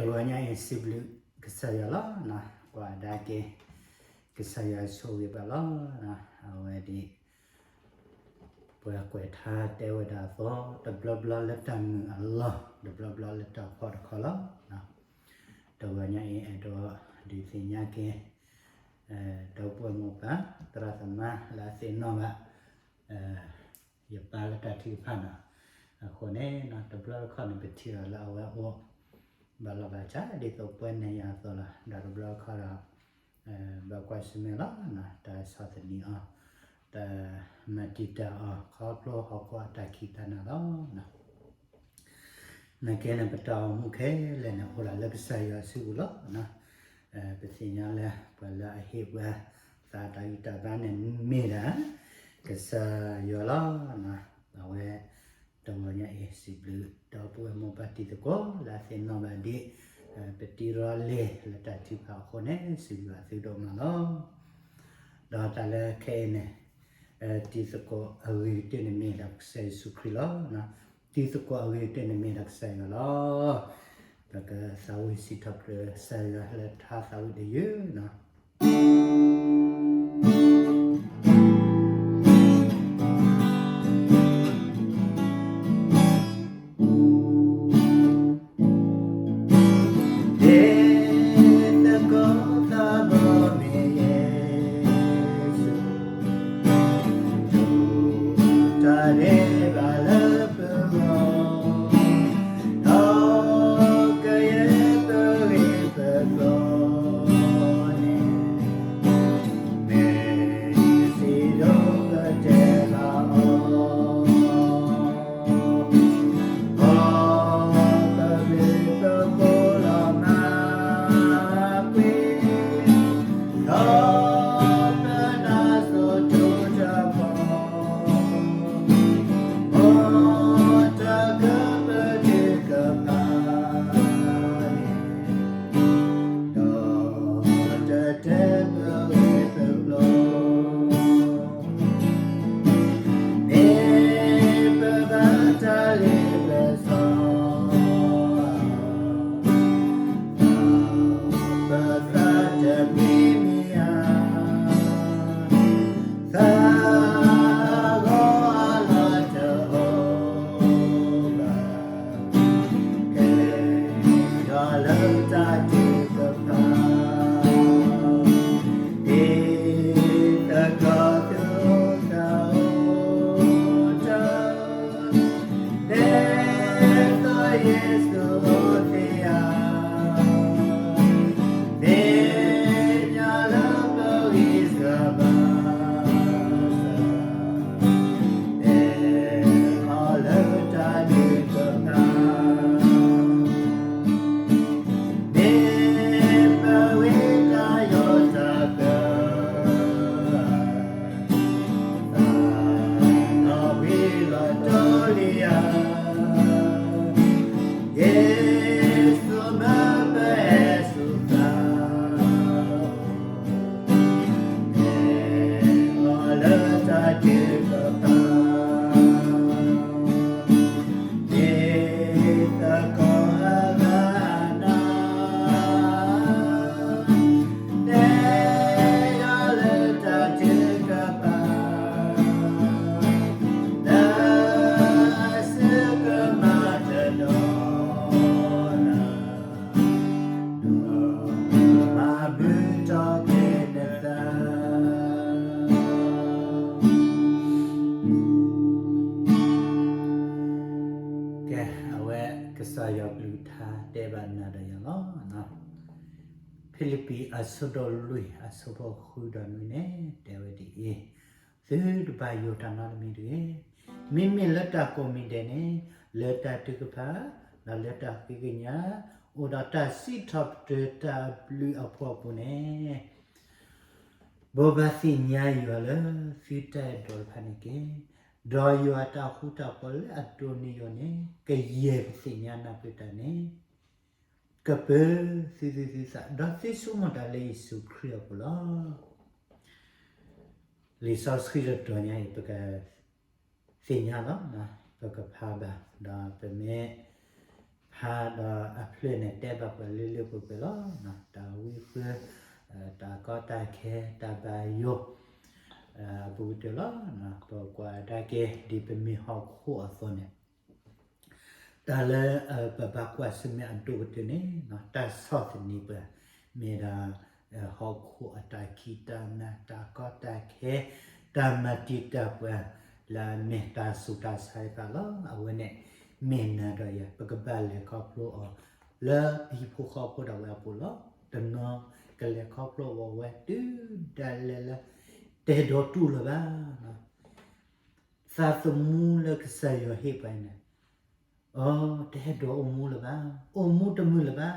တဂီၤညါအံၤ စံးဘျုးကစၢ်ယွၤလီၤ. ကွၢ်ဒါက့ၤ ကစၢ်ယွၤဆိၣ်ဂ့ၤဘၣ်လီၤ. အဝဲဒ် ပှၤကွဲးထါတဲဝဲဒၣ်အသိး, တဘျီဘျီလၢတၢ်မုာ်အလီၢ်, တဘျီဘျီလၢတၢ်ဖှီၣ်တခီလီၤ. တဂီၤညါအံၤ အဲၣ်ဒိးဒုးသ့ၣ်ညါက့ၤ ဒီပုၢ်ဝဲၢ်မိၢ်ပၢ် သရၣ်သမါလၢအသ့ၣ်နီၣ်ဘၣ် ယပၢ်လၢတၢ်ထုကဖၣ်န့ၣ်, အဃိန့ၣ် တဘျီတခီၣ်န့ၣ် ပထံၣ်အီၤလၢအဝဲအိၣ် ဘၣ်လီၢ်ဘၣ်ဆၣ် ဒ်သိးပဝဲန့ၣ်ယၤအသိးလီၤ. ဒီးတဘျီတခီၣ်ဒီး ဘၣ်ကွၢ်ဆၢၣ်မဲာ်လီၤ, တၢ်ဆီၣ်သနံးအီၤ, တၢ်မၤတံာ်တာ်အီၤ ခီဖျိဟီၣ်ခိၣ်အတၢ်ခံးတၢ်နၤလီၤ. နာ်က့န့ၣ် ပတၢ်အိၣ်မူခဲလၢာ်န့ၣ် အိၣ်ဒၣ်လၢကစၢ်ယွၤစုပူၤလီၤ. ပသ့ၣ်ညါလၢ ပှၤလၢအဟ့ၣ်ပှၤသးတၢ်ဂံၢ်တၢ်ဘါန့ၣ်မ့ၢ်ဒၣ် ကစၢ်ယွၤလီၤ. အဝဲ တဂီၤညါအံၤ စံးဘျုးဒီပုၢ်ဝဲၢ်မိၢ်ပၢ်တံၤသကိး လၢအသ့ၣ်နီၣ်ဘၣ်ဒ် ပတံၤရီလ့ၤလၢတၢ်ထုကဖၣ်အဃိန့ၣ် စံးဘျုးဘၣ်သုဒိၣ်မးလီၤ. ဒီးတၢ်လၢခဲအံၤန့ၣ် တံၤသကိးအဂ့ၤကတၢၢ်န့ၣ်မ့ၢ်ဒၣ်ကစၢ်ယ့ၣ်ၡူးခရံာ်လီၤ. တံၤသကိးအဂ့ၤကတၢၢ်န့ၣ်မ့ၢ်ဒၣ်ကစၢ်ယွၤလီၤ. ပကသးဝံၣ်စံးထီၣ်ပတြၢၤကစၢ်ယွၤလၢထါသးဝံၣ်တယုၢ်န့ၣ် ဒ်သကိးသးဘီမ့ၢ်ယ့ၣ်ၡူး, တၢ်ဒဲးဘးလၢပဂီၢ်, ဒီးကယဲၢ်ပဂ့ၢ်ပကျိၤန့ၣ် မ့ၢ်စံးဒိၣ်ကတဲလီၤအီၤ, ဒီးပဘျုးပဖှိၣ်လီၤမၢ်ကွံာ်, ဒီးပနၢ်စိၤတိၤတၢ်ပီၤ, မ်တၢ်ကပတုာ်ကဖၣ်န့ၣ် ဒီးတတဲပဂ့ၢ်ပကျိၤ, မ့ၢ်ပဘၣ်တၢ်လ့ပစီ, ပသးတမံမံၤဧါ, သးဂီၤအလီၢ်တအိၣ်ဘၣ် ကဲဒီးလၢတၢ်ထုကဖၣ်, ဒ်သကိးသူၣ်သးအိၣ်တၢ်, ဒ်သိးယ့ၣ်ၡူးအိၣ်သ့ဧါ, သ့ၣ်ညါလၢပဂံၢ်စၢ်ဘါစၢ် တဲအီၤလၢတၢ်ထုကဖၣ်, မ့ၢ်ပဝံတၢ်ယီၢ်တၢ်ကၢ, သးနီၣ်ဝံၤလီၤတီလံဧါ, ယ့ၣ်ၡူးမၢပအဲၣ်ဆူၣ်သး တဲအီၤလၢတၢ်ထုကဖၣ်, ဒ်သကိးအဂၤအနၢ်, တဲအီၤလၢတၢ်ထုကဖၣ်, လၢအစုကမၤတဒီးနၤ ဒီးမၤမုာ်ထီၣ်က့ၤနသး. ကဲ, အဝဲကစၢ်ယွၤကလုၢ်ကထါတဲဘၣ်နၤဒီးယၤလီၤ. ဖံလံးပံးအဆၢဒိၣ်လွံၢ်အဆၢဖိဃုဒီးနွံန့ၣ် တဲဝဲဒ်အံၤ, သုတဘၣ်ယိၣ်တၢ်နီတမံၤတဂ့ၤ. မ့မ့ၢ်လၢတၢ်ကိးမံၤဒဲးန့ၣ်, လၢတၢ်ထုကဖၣ်, ဒီးလၢတၢ်ဃ့ကညး, အိၣ်ဒီးတၢ်စံးထီၣ်ပတြၢၤတၢ်ဘျုးအဖီခိၣ်န့ၣ်, ဘိးဘၣ်သ့ၣ်ညါယွၤလၢသုတၢ်အဲၣ်ဒိးတဖၣ်န့ၣ်တက့ၢ်. ဒီးယွၤအတၢ်ဃူတၢ်ဖိးလၢအဒိးန့ၢ်ယွၤန့ၣ် ကယဲၢ်ပသ့ၣ်ညါနၢ်ပၢၢ်တၢ်န့ၣ် ကပၢၤသုသူၣ်သုသး ဒီးသုဆိကမိၣ်တၢ်လၢယ့ၣ်ၡူးခရံာ်အပူၤလီၤ. လံာ်စီဆှံတတီၤညါအံၤ ပကသ့ၣ်ညါလီၤ, ပကဖးဘၣ်, ဒီးပမ့ၢ်ဖ ဒီးအဖျၢၣ်န့ၣ် တဲဘၣ်ပှၤလၢလၢပှဲၤပှဲၤလီၤ. တၢ်ဝံဃၢ, တၢ်ကီတၢ်ခဲ, တၢ်ဘၣ်ယိၣ်, အဘူးကတၢၢ်လီၤ. ပကွၢ်ဒၣ်က့ၤ ဒ်ပမ့ၢ်ဟီၣ်ခိၣ်အသိးန့ၣ် တၢ်လၢပဘၣ်ကွၢ်ဆၢၣ်မဲာ်အဒိၣ်ကတၢၢ်န့ၣ် တၢ်ဆီၣ်သနံးပှၤ မ့ၢ်ဒၣ် ဟီၣ်ခိၣ်အတၢ်ခံးတၢ်နၤ တၢ်ကီတၢ်ခဲ တၢ်မၤတံာ်တာ်ပှၤ လၢအမ့ၢ်တၢ်ဆူးတၢ်ဆါသ့ၣ်တဖၣ်လီၤ. အဝဲန့ၣ် မ့ၢ်နၤဒီးယၤ ပကဘၣ်လဲၤခီဖျိအီၤ လၢပဟံၣ်ဖိဃီဖိဒၣ်ဝဲအပူၤလီၤ. တနီၤကလဲၤခီဖျိအီၤဝဲတုၤဒၣ်လဲာ်လၢ တအဲၣ်ဒိးတူၢ်လၢၤဘၣ် သးသမူလၢကစၢ်ယွၤဟ့ၣ်ပှၤန့ၣ် အိ တအဲၣ်ဒိးအိၣ်မူလၢၤဘၣ်, အိၣ်မူတမုာ်လၢၤဘၣ်,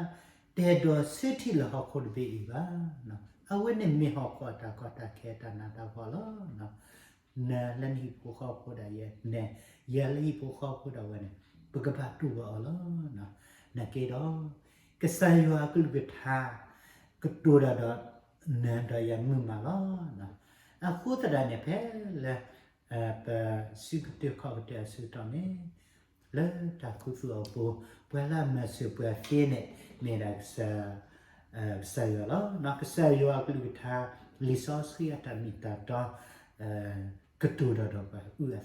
တအဲၣ်ဒိးဆၢထံၣ်လၢဟီၣ်ခိၣ်တဘ့ၣ်အံၤဘၣ်. အဝဲန့ၣ်မ့ၢ်ဟီၣ်ခိၣ်အတၢ်ကီတၢ်ခဲတၢ်နးတၢ်ဖှီၣ်လီၤ. နၤလၢနဟံၣ်ဖိဃီဖိဒၣ်ယဲန့ၣ် ယၤလၢဟံၣ်ဖိဃီဖိဒၣ်ဝဲန့ၣ် ပကဘၣ်တူၢ်ဘၣ်အီၤလီၤ. နာ်က့ဒီး ကစၢ်ယွၤအကလုၢ်ကထါ ကတိၤတၢ်ဒီး နၤဒီးယၤမုာ်မးလီၤ. အဃိသတးန့ၣ် ဖဲလၢ ပစုကတၢၢ်ခီၣ်ကတၢၢ်အဆၢကတီၢ်န့ၣ် လၢတၢ်ခူသူၣ်အပူၤ ပှၤလၢအမၤစၢၤပှၤသ့န့ၣ် မ့ၢ်ဒၣ် ကစၢ်ယွၤလီၤ. ကစၢ်ယွၤအကလုၢ်ကထါ လံာ်စီဆှံအတၢ်မ့ၢ်တၢ်တီ ကတိၤတၢ်ဒီးပှၤအုၣ်အသးလီ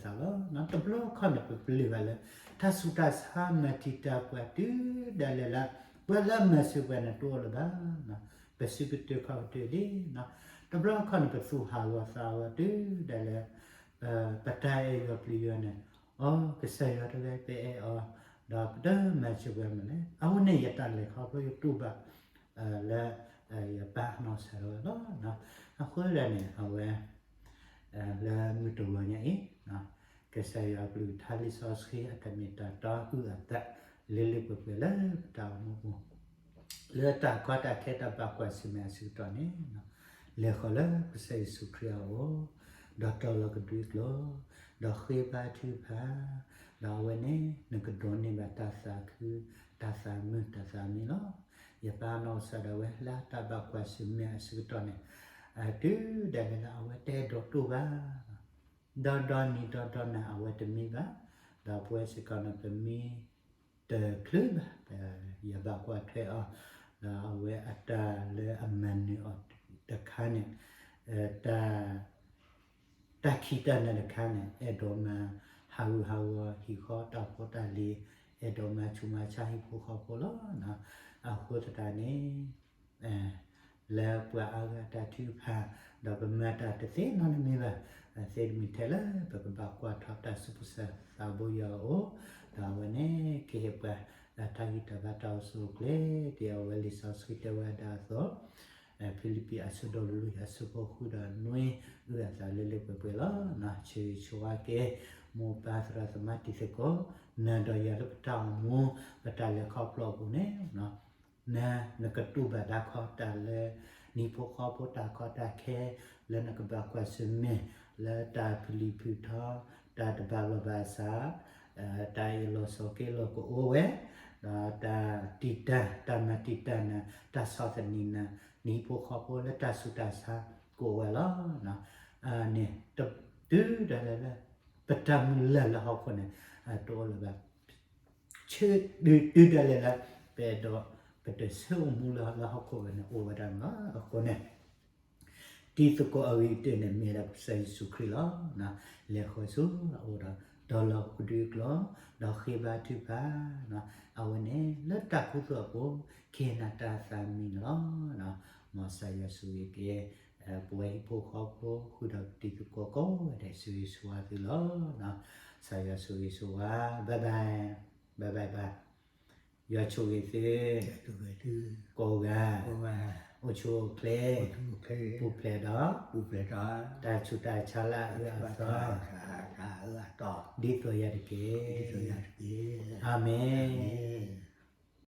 ၤ. တဘျီခီန့ၣ် ပပလၢၢ်ဘၣ်လၢ တၢ်ဆူးတၢ်ဆါမၤတံာ်တာ်ပှၤတုၤဒၣ်လဲာ်လၢ ပှၤလၢအမၤစၢၤပှၤန့ၣ်တအိၣ်လၢၤဘၣ်. ပစုကတၢၢ်ခီၣ်ကတၢၢ်လံ. တဘျီခီန့ၣ် ပသူၣ်ဟးဂီၤသးဟးဂီၤတုၤဒၣ်လဲာ် ပတၢ်အဲၣ်ယွၤပျံၤယွၤန့ၣ် အိ ကစၢ်ယွၤတဂၤပအဲၣ်အီၤ ဒီးပတမၤစၢၤပှၤမနုၤလဲၣ်. အဃိန့ၣ် ယတၢ်လဲၤခီဖျိယတူၢ်ဘၣ် လၢ ယပၢ်နီၢ်ကစၢ်ဒၣ်ဝဲလီၤ. အဃိသတးန့ၣ် အဝဲ လၢမုၢ်တဂီၤညါအံၤ ကစၢ်ယွၤအကလုၢ်ကထါလံာ်စီဆှံအတၢ်မ့ၢ်တၢ်တီအုၣ်အသး လၢလၢပှဲၤပှဲၤလၢပတၢ်အိၣ်မူပူၤ လၢတၢ်ကီတၢ်ခဲတၢ်ဘၣ်ကွၢ်ဆၢၣ်မဲာ်အဆၢကတီၢ်န့ၣ် လဲၤဃီၤလၢကစၢ်ယ့ၣ်ၡူးခရံာ်အအိၣ် ဒီးတီၤလီၤကဒွံကျိာ် ဒီးဃ့ဘါထုကဖၣ် ဒီးအဝဲန့ၣ် နကဒိးန့ၢ်ဘၣ်တၢ်သးခု တၢ်သးမုာ်တၢ်သးမံလီၤ. ယပၢ်နီၢ်ကစၢ်ဒၣ်ဝဲလၢတၢ်ဘၣ်ကွၢ်ဆၢၣ်မဲာ်အဆၢကတီၢ်န့ၣ် တုၤဒၣ်လဲာ်လၢအဝဲတအဲၣ်ဒိးတူၢ်ဘၣ် ဒီးဒီနံၤဒီဒီနၤအဝဲတမံဘၣ်, ဒီးပဝဲစ့ၢ်ကီးန့ၣ် ပမံတချုးဘၣ် ယဘၣ်ကွၢ်ထွဲအီၤ, ဒီးအဝဲအတၢ်လၢအမၤနၢၤအီၤတခါန့ၣ် တၢ် တၢ်ခံးတၢ်နၤတခါန့ၣ် အဲၣ်ဒိးမၤဟးဂူာ်ဟးဂီၤဟံၣ်ဃီတၢ်ဖိတၢ်လံၤ, အဲၣ်ဒိးမၤဆူးမၤဆါဟံၣ်ဖိဃီဖိလီၤ. အဃိသတးန့ၣ် လၢပှၤအါဂၤအတၢ်ထုကဖၣ် ဒီးပမၤတၢ်တသ့နီတမံၤဘၣ်, သ့တမံၤထဲလၢပကဘၣ်ကွၢ်ထီၣ်တၢ်ဆူးပူၤစၢ်သးဘိယွၤအအိၣ်, ဒီးအဝဲန့ၣ် ကဟ့ၣ်ပှၤတၢ်ဂံၢ်တၢ်ဘါတၢ်အိၣ်ဆူၣ်အိၣ်ချ့ ဒ်အဝဲလံာ်စီဆှံတဲဝဲဒၣ်အသိး ဖံလံးပံးအဆၢဒိၣ်လွံၢ်အဆၢဖိဃုဒီးနွံ အုၣ်အသးလၢလၢပှဲၤပှဲၤလီၤ. ဆၢဂ့ၤဆၢဝါက့ၤ မိၢ်ပၢ်သရၣ်သမါတံၤသကိး နၤဒီးယၤလၢပတၢ်အိၣ်မူ ပတၢ်လဲၤခီဖျိအပူၤန့ၣ် နၤ နကတူၢ်ဘၣ်တၢ်ခီတၢ်လၢ နဟံၣ်ဖိဃီဖိတၢ်ကီတၢ်ခဲ လၢနကဘၣ်ကွၢ်ဆၢၣ်မဲာ် လၢတၢ်ဖုလံာ်ဖုထီ တၢ်တဘၣ်လီၢ်ဘၣ်စး တၢ်အ့ၣ်လိာ်ဆိးက့လိာ်ကအိၣ်ဝဲ, ဒီးတၢ်တံာ်တာ် တၢ်မၤတံာ်တာ်နၤ တၢ်ဆီၣ်သနံးနၤ နဟံၣ်ဖိဃီဖိလၢတၢ်ဆူးတၢ်ဆါကအိၣ်ဝဲလီၤ. န့ၣ် တုၤဒၣ်လဲာ်လၢ ပတၢ်မုၢ်လၢ်လၢဟီၣ်ခိၣ်န့ၣ် တအိၣ်လၢၤဘၣ် ဆၢ တုၤဒၣ်လဲာ်လၢ ပအဲၣ်ဒိး ပတဆၢအိၣ်မူလၢဟီၣ်ခိၣ်ဝဲန့ၣ် အိၣ်ဝဲဒၣ်န့ၣ်လီၤ. အဃိန့ၣ် တံၤသကိးအဂ့ၤကတၢၢ်န့ၣ် မ့ၢ်ဒၣ်ကစၢ်ယ့ၣ်ၡူးခရံာ်လီၤ. လဲၤဃီၤဆူအအိၣ်ဒီး တီၤလီၤကဒွံကျိာ် ဒီးဃ့ဘါထုကဖၣ် အဝဲန့ၣ် လၢတၢ်ခူသူၣ်အပူၤ ကဟ့ၣ်နၤတၢ်သးမံန့ၣ်လီၤ. မ်ကစၢ်ယွၤဆိၣ်ဂ့ၤက့ၤ ပဝဲဟံၣ်ဖိဃီဖိ ဃုာ်ဒီးပတံၤသကိးကိးဂၤဒဲး ဆိၣ်ဂ့ၤဆိၣ်ဝါသုလီၤ. ကစၢ်ယွၤဆိၣ်ဂ့ၤဆိၣ်ဝါ bye bye, bye bye ဘၣ်. ယွၤဆိၣ်ဂ့ၤသု ကိးဂၤ အိၣ်ဆူၣ်အိၣ်ချ့ ပူၤဖျဲးဒီး တၢ်ဆူးတၢ်ဆါလၢအအၢအသီ ဒ်သိးယၤတက့ၢ်. အၤမ့ၣ်.